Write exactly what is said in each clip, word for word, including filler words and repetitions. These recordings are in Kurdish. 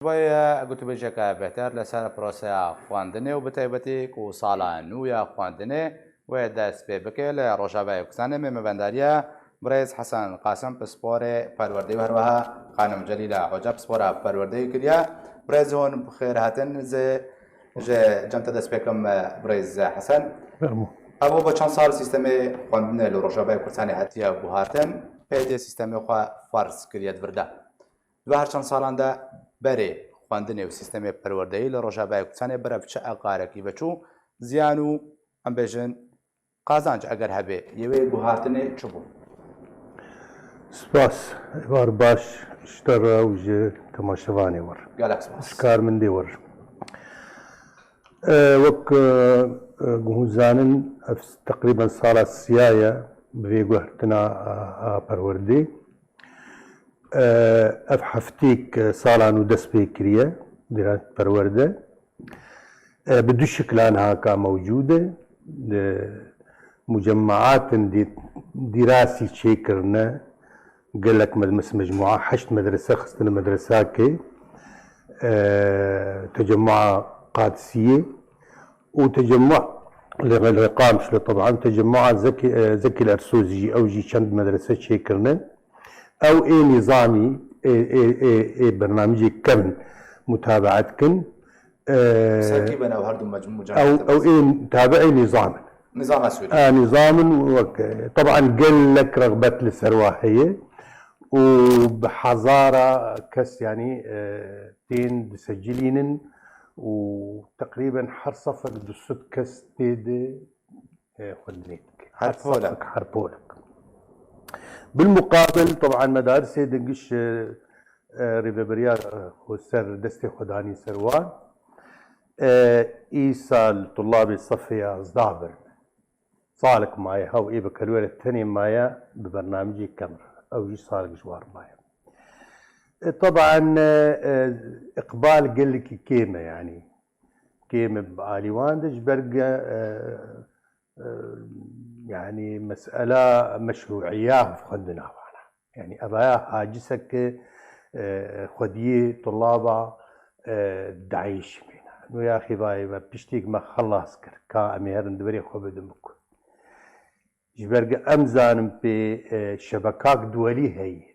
Boye gotûbêjeke bêhtir li ser proseya xwendinê û bi taybetî ku sala nû ya xwendinê wê dest pê bike li Rojavayê Kurdistanê, me mevendariya birêz Hesen Qasim pisporê perwerdeyî û herweha xanim Celîla Hoca pispora perwerdeyî kiriye. Birêz hûn bi xêr hatin, zê ji cem te dest pê kim, birêz Hesen. Fermo. Evo bi çend sal sîstemê xwendinê li Rojavayê Kurdistanê hatiye guhartin, pê tê sîstemê xwe ferz kiriye di vir de. Di her çend salan de berê xwendinê û sîstemê perwerdeyî li Rojavayê Kurdistanê berev çi eqarekî veçû, ziyan û, em bêjin, qazanc eger hebe, yê wê guhartinê çi bû? Spas, êvar baş ji te re û ji temaşevanê we re. Gelek spas. Ji karmendê we re. E, wek, e, e, ku hûn zanin, ev teqrîben sala siya ye bi vê guhertina a, a perwerdê. E, ev heftêk, e, sala nû dest pê kiriye, dîra perwerde. E, bi du şiklan haka mewcûd e. E, mucemmeatin dî-, dîrasî çêkirine, gelek med-, mes-, mecmua heşt medrese xistine medresakê, e, tecemmua Qadisiyê û tecemmua li, li Qamişlo, teban, tecemmua Zekî, e, Zekî Lersûz jî, ew jî çend medrese çêkirine. Ew ê nîzamî, ê, ê, ê, ê bernamijê kevn mutabeet kin. E, Ser kî bin ew her du mec-, mucemmeat ew, ew ê tabi'ê nîzam in. Nîzama Sûrî. E, nîzam in wek, e, teban gelek rexbet li ser wa heye û bi hezara kes, yanî, e, tên disecilînin û teqrîben her sefek du sed kes tê de, e, xwendinê dike. Her polek. Her sefek, her polek. Bilmuqabil, teban medarisê din giş, e, e, rêveberiya, e, xwe ser destê xwe danî ser wan. E, îsal tulabê sefê yazdeh birin. Salek maye, hew ê bi kelwêre tenê maye bi bernamijê kevn re. Ew jî salek ji wan re maye. E, teban, e, e, iqbal gelekî kêm e, yanî. Kêm e bi alî wan de ji ber ge-, e, e, yanî mesela meşrûiya xwendina wan e. Yanî evaya haciseke, e, xwediyê tulaba, e, DAIŞ bîne. Nû ya xîvayê me piştîk me xelas kir. Ka em ê herin di berê xwe bidin biku. Ji ber ge em zanin pê, e, şebekak duwelî heye.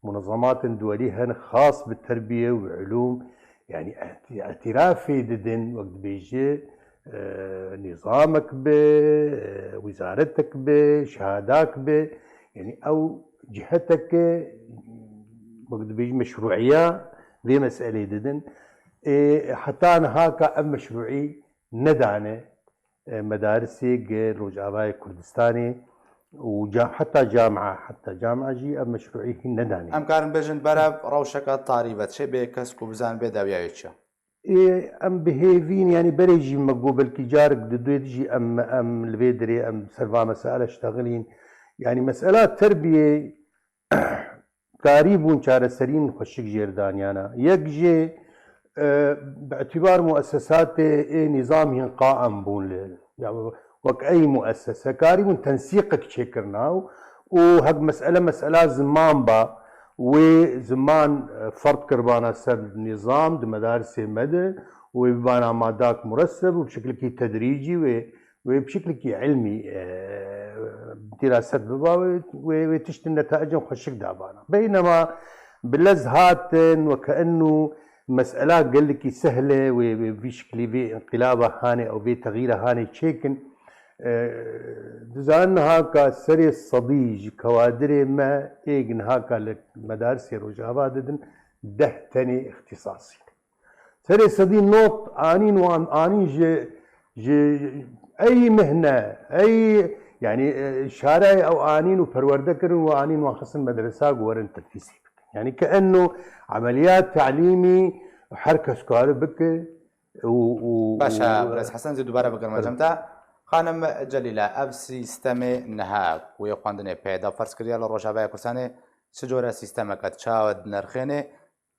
Munezematên duwelî hene xas bi terbiye û ilûm, yanî îhtî-, îtîrafê didin, wek dibêje, e, nîzamek be, e, wîzaretek be, şehadak be, yanî ew ciheteke, wek dibêje, meşrûiya vê meseleyê didin. Ê, heta niha ka ev meşrûî nedane, e, medarisê gi Rojavayê Kurdistanê û ca-, heta camia, heta camia jî ev meşrûî hîn nedanî. Em karin bêjin berev rewşeke tarî ve diçe bê kes ku bizan bê dawiyayê çi ye? Ê, em bi hêvîn, yanî berê jî me got belkî carek di duyê jî em, em li vê derê em ser va mesele ştexilîn. Yanî mesela terbiyê karîbûn çareseriyên xweşik jê re daniyana. Yek jê, e, bi îtîbar muessesatê ê nîzam hîn qaim bûn li, ya, wek ey muessese karîbûn tensîqek çêkirina û, û hek mesele mesela ziman ba, wê ziman, e, ferd kiribana ser nîzam di medarisê me de û wê bibana madak mureseb û bi şekilekî tedrîcî wê wê bi şekilekî ilmî, e, dîraset biba, wê, wê, wê tiştin netayicên xweşik dabana. Beynema bi lez hatin, weke eno mesela gelekî sehl e, wê, wê vî şeklî vê înqilaba hanê ew vê texîra hanê çêkin. E, dizanin niha ka serê sedî ji kewadirê me êg niha ka li medarisê Rojava didin, deh tenê îxtîsasî ne. Serê sedî not anîn wan, anîn ji, ji ey mihne, ey, yanî, e, şareyê ew anîn û perwerde kirin û anîn wan xistin medresa ku werin tedrîsê bikin. Yanî ke eno emeliyat telîmî her kes kare bike û, û, Baş e, û, Birêz Hesen, zî dubare bigirme cem te. Xanim Celîle, ev sîstemê niha ku yê xwendinê peyda ferz kiriye li Rojavayê Kurdistanê, çi cure sîstemeke, çawa dinirxêne?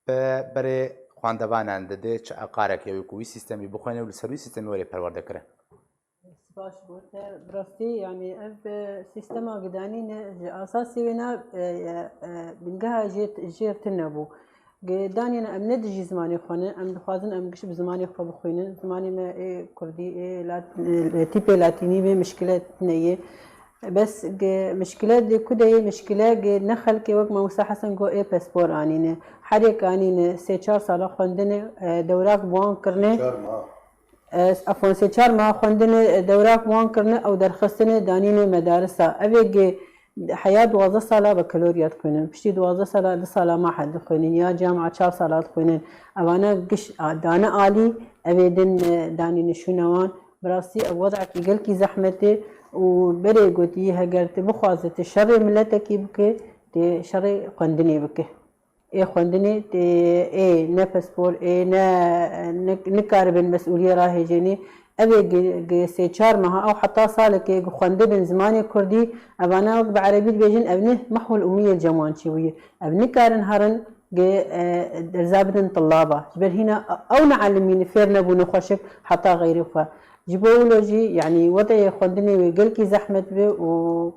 Bi berê xwendevanan dide çi eqarek ye wê ku wî sîstemî bixwêne û li ser wî sîstemî were perwerde kirin? Spas bo te. Bi rastî, yanî ev, e, sîstema gidanî ne ji asasî wê ne, e, e, e, bingeha jê, jê tune bû. Ge danîne em ne dijî zimanê xwe ne, em dixwazin em giş bi zimanê xwe bixwînin. Zimanê me ê kurdî, ê lat-, ê tîpê latînî bê, mişkile tune ye. Bes ge mişkile di ku de ye, mişkile ge ne xelkê wek Mamosta Hesen got ê pespor anîne. Herêk anîne, sê çar sala xwendine, e, dewrak bi wan kirine. Çar ma. E, afwan, sê çar meha xwendinê, e, dewrak wan kirine, ew derxistine, danîne medarisa. Ev ê ge heya duwazdeh sala bakalorya dixwînin. Piştî duwazdeh sala, du sala ma hel dixwînin, ya camia çar sala dixwînin. Evana giş a, dane alî, ev ê din, e, danîne şûna wan. Bi rastî ev wedekî gelkî zehmet e û berê gotî, heger tu bixwaze tu şerê miletekî bike, tu şerê xwendinê bike. Ê xwendinê tê, ê ne pespor, ê ne, ne, nikaribin mesûliyê rahêjênê. Ev ê gi, gi sê çar meha ew heta salekê gi xwendibin zimanê kurdî, evana wek bi erebî dibêjin, ev ne mehwul umiyê cem wan çêbûye. Ev nikarin herin gi, e, derza bidin tillaba. Ji ber hîna ew neelimîne fêr nebûne xweşik heta xeyrê xwe. Ji bo wilo jî, yanî, wedeyê xwendinê wê gelkî zehmet be û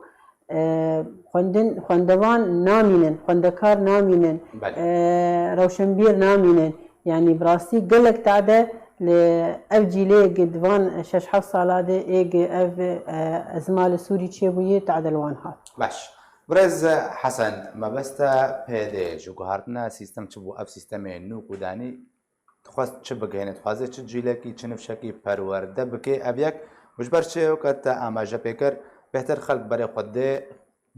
E, xwendin, xwendevan namînin, xwendekar namînin, Belê. e, rewşenbîr namînin. Yanî bi rastî gelek tade li ev cîlê gi di van şeş heft sala de ê gi ev, e, ezma li Sûrî çêbûyî tade li wan hat. Baş. Birêz Hesen, mebesta P D ji guhartina sîstem çi bû? Ev sîstemê nû ku danî, dixwest çi bigihêne, dixwaze çi cîlekî, çi nifşekî perwerde bike. Ev yek û ji ber çi weke te amaje pê kir, bêhtir xelk berê xwe dê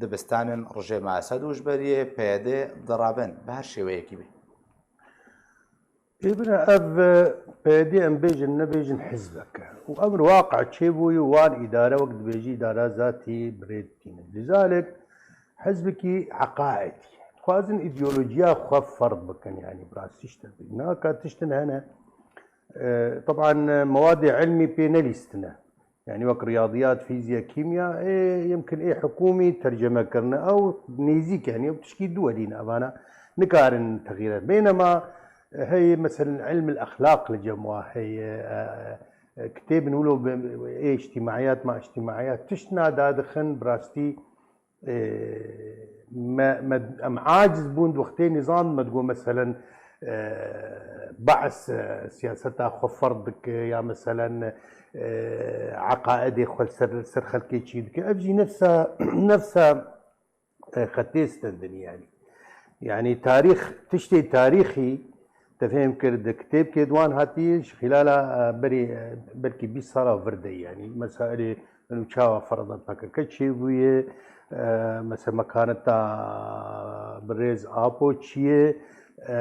dibistanin, rojê masa dû ji ber yê P Y D dirabin, bi her şêweyekî bê. Ê bira ev, e, P Y D em bêjin, nebêjin hizbek e. Û emir waqe çêbûyî û wan îdare wek dibêjî îdara zatî bi rê dikînin. Lizalik hizbekî eqaidî. Dixwazin îdeolojiya xwe ferz bikin, yanî bi rastî işte. Naka tiştin hene, e, teban, e, mewadê ilmî pê nelîstine. Yanî wek riyadiyat, fîzya, kîmya, ê, yemkin ê hikûmî terceme kirine. Ew nêzîk, yanî ew tişkî duwelî ne, evana nikarin texîre. Bênema, e, heye, meselen, ilm el exlaq li cem wa heye, e, e, kitêbin wilo bi, ê îctîmaiyat, ma îctîmaiyat, tiştna dadixin, bi rastî, e, me, me, em aciz bûn di wextê nizam me digot, meselen, e, Baes, e, siyaseta xwe ferz dike ya, meselen, e, eqaidê xwe li ser, ser xelkê çî dike. Ev jî nefsa, nefsa, e, xetê stendinî yanî. Yanî tarîx, tiştê tarîxî te fêm kir, di kitêbkê di wan hatî ji xîlala, e, berî, e, belkî bîst sala vir de, yanî mesailê, û çawa ferda P K K çêbûye, e, mesela mekaneta birêz Apo çi ye, e,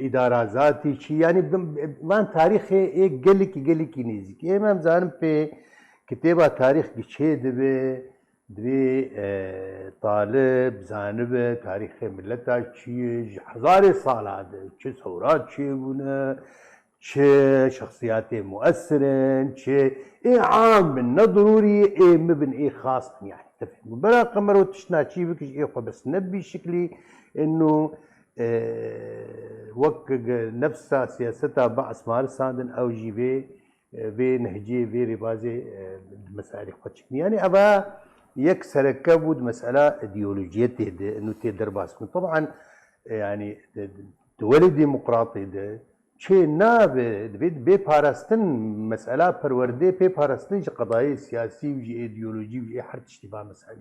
îdara zatî çi, yanî bi, van tarîxê ê gelekî, gelekî nêzîk. Ê me em zanin pê kitêba tarîx gi çê dibe, divê, e, talib zanibe tarîxê mileta çi ye, ji hezarê sala de çi sewrat çêbûne, çi şexsiyatê muesir in, çi ê am bin, ne dirûrî ê min bin, ê xas bin, yanî. Te fehmî. Bera qemero tiştna çî bikiş, ê xwe bes ne bî şiklî, ino, e, wek nefsa siyaseta Baes marisandin, ew jî vê, e, vê nehcê, vê rêbazê, e, di mesailê xwe çiknî. Yanî eva yek sereke bû di mesela îdeolojiyetê de, ino tê derbas bûn. Teban, e, yanî di, di, di welê demokratê de, çê nabe, divê bê parastin mesela perwerdê pê parastin ji qedayê siyasî û ji îdeolojî û ji her tiştî va meselî.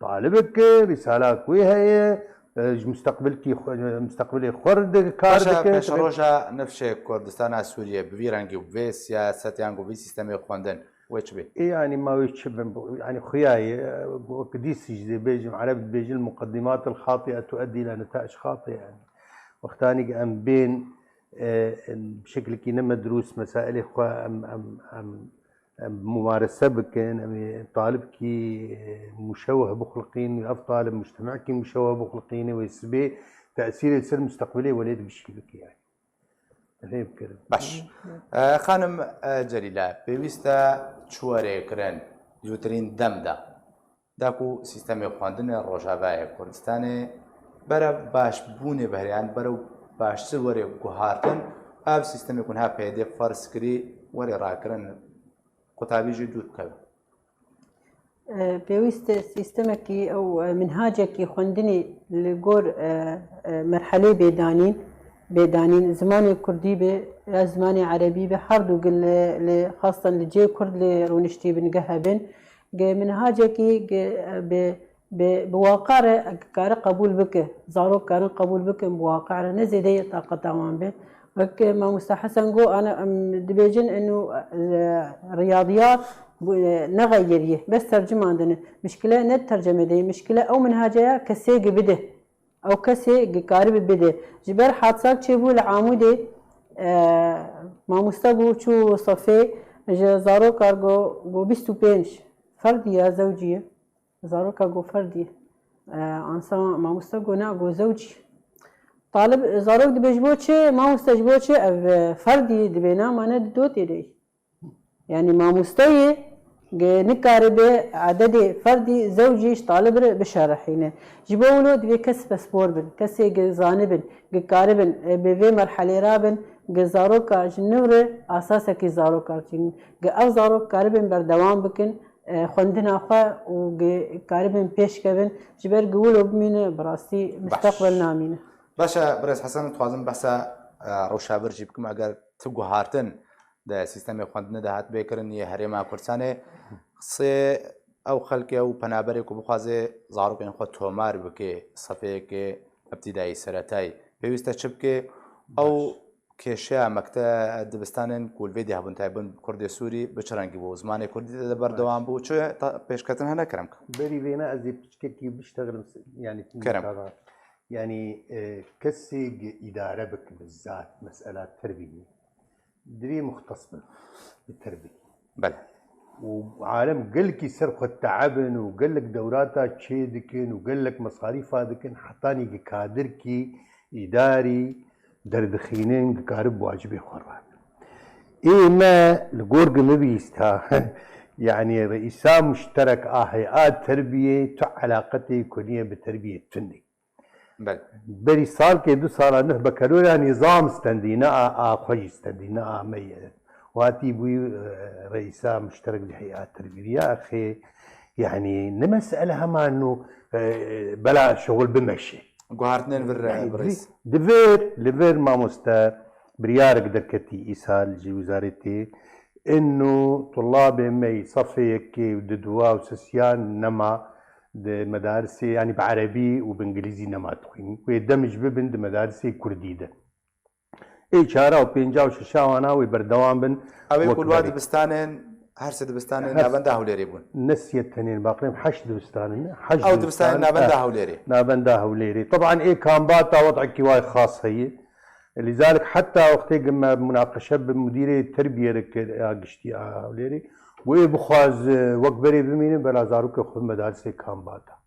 Talibek rîsala ku heye, e, ji mustaqbilkî xwe, mustaqbilê xwe re kar Paşa dike. Pêşeroja nifşê Kurdistana Sûriye bi vî rengî û bi vê siyaset yan ku vî sîstemê xwendin wê çi bê? Ê, yanî ma wê çi bin? Yanî xuya ye, e, wek dîs jî dê bêjim, Ereb dibêjin, المقدمات الخاطئة تؤدي إلى نتائج خاطئة, yanî. Wextanî em bên, e, bi şekilekî ne medrûs mesailê xwe em, em, em, em mumarese bikin, em ê talibkî, e, muşeweh bixulqîn, ev talib mujtemekî muşeweh bixulqînê wê sibê tesîrê li ser mustaqbilê welêt gişkî bike, yanî. Rê bikirin. Baş. E, xanim, e, Celîle, pêwîst e çi were kirin zûtirîn dem de. Da ku sîstemê xwendinê Rojavayê Kurdistanê berev başbûnê bi heriyan, berev baştir were guhartin, ev sîstemê ku niha P Y D ferz kirî were rakirin, qutabî jî dûr bikeve. E, pêwîst e sîstemekî ew, e, minhacekî xwendinê li gor, e, e, merhelê bêdanîn, bêdanîn, zimanê kurdî be ya zimanê erebî be, her du gi li, li, xastan li cê kurd lê rûniştî bin, ge hebin. Ge minhacekî ge, e, bi, bi, bi waqar e, kare qebûl bike, zarok karin qebûl bikin bi waqar e, ne zêdeyê taqeta wan be. Wek, e, Mamoste Hesen got, ana, em, dibêjin inu, e, riyadiyat, bu, e, nexeyiriyê, bes tercimandine. Mişkile ne terceme de ye, mişkile ew minhace ya kesê gi bide. Ew kesê gi karibi bide. Ji ber hadsak çêbû li Amûdê, e, mamoste bû, çû sefê, ji zarokar go, go bîst û pênc ferdî ya zewcî ye. Zaroka go ferdî. E, ansa mamoste go na, go zewcî. Talib, zarok dibe ji bo çi, mamoste ji bo çi, ev, e, ferdî dibe, na mane di dotê de. Yani mamosteyê ge nikaribe ededê ferdî zewcî ji talib re bişerihîne. Ji bo wilo divê kes pispor bin, kesê ge zanibin, ge karibin, e, bi vê merhelê rabin, ge zaroka ji nû re asasekî zaroka çînin. Ge ev zarok karibin berdewam bikin, e, xwendina xwe û ge karibin pêş kevin, ji ber ge wilo bimîne, bi rastî mustaqbel namîne. Baş e, birêz Hesen, dixwazim behsa, e, rewşa vir jî bikim. Eger tu guhartin di sîstemê xwendinê de hatibê kirin yê Herêma Kurdistanê, sê ew xelkê û penaberê ku bixwaze zarokên xwe tomar bike sefeyeke îbtidayî, seretayî, pêwîst e çi bike? Ew kêşeya mekte-, dibistanên ku li vê dê hebûn, taybin Kurdê Sûrî, bi çi rengî bû? Zimanê Kurdî de berdewam bû? Çi ta-, pêşketin hene, kerem ke? Berî vêne ez ê piçkekî biştexlim, se-, yani Kerem. Yani, e, kesê ge îdare bike bi zat mesela terbiyê, divê muxtes bin bi terbiyê. Bele. Û alem gelekî ser xwe teebin û gelek dewrata çê dikin û gelek mesarîfa dikin, hetanî gi kadirkî îdarî derdixînin, dikarib wacibê xwe rabin. Ê me li gor gi min bihîst ha, yani reîsa muşterek a hey'a terbiyê tu elaqetê ku niye bi terbiyê tune. Bel. Berî salkê du sala nuh bekelora nîzam stendî, ne a, a xwe jî stendî, ne a me ye. Watî bûyî, e, reîsa muşterek di hey'a terbîriya, axê, yani, ne mesele heman nû, e, bela şixul bimeşe. Guhartinên vir, e, Yani, bi rêz. Di vir, li vir mamoste biryarek derketî îsal ji wizarêtê, inu tulabê me yî sefê yekê û di dua û sesiyan nema di medarisê, yanî bi erebî û bi îngilîzî nema dixwînin. Wê dem ji bibin di medarisê kurdî de. Ê çara û pênca û şeşa wana wê berdewam bin. Ew ê wek ku li wa berê. Dibistanên, her sê dibistanên Her navenda Hewlêrê bûn. Ne siyê tenên baqirêm, heşt dibistanên, heşt Ew dibistanên dibistan, navenda eh, Hewlêrê. Navenda Hewlêrê. Teban ê kambata wed'ekî wayê xas heye. Lîzalik heta wextê ku me munaqeşe bi mudîrê terbiyê re kir, ya giştî a Hewlêrê, got ê bixwaz, e, wek berê bimînin, bela zarokê xwe medarsê kambata.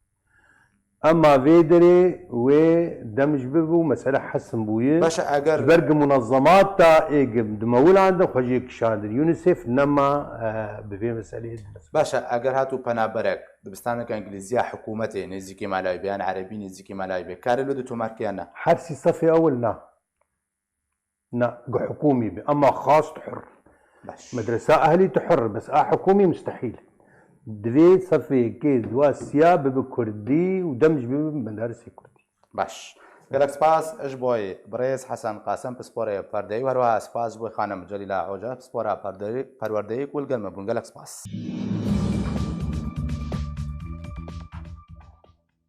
Ema vê derê wê dem ji bibû, mesele hesin bûye. Baş e, eger Ji ber ku munezemata ê ku di mewilan de xwe jê kişandin. UNICEF nema, e, bi vê meseleyê dibes. Baş e, eger hatû penaberek dibistaneke îngilîzî ya hikûmetê nêzîkî malawî be, yan erebî nêzîkî malawî be, karê li du tomar ke ya na? Her sî sefê ewil na. Na, gu hikûmî be. Ema xas tu hur. Baş. Medresa ehlî tu hur, bes a hikûmî mustehîl. Divê sefê yekê dua siya bibe kurdî û dem ji bibe medarisê kurdî. Baş. Gelek spas ji bo birêz Hesen Qasem, pisporê perdeyî, û her wiha spas ji bo xanim Celîla Hoca, pispora perdeyî, perwerdeyî ku li gel me bûn. Gelek spas.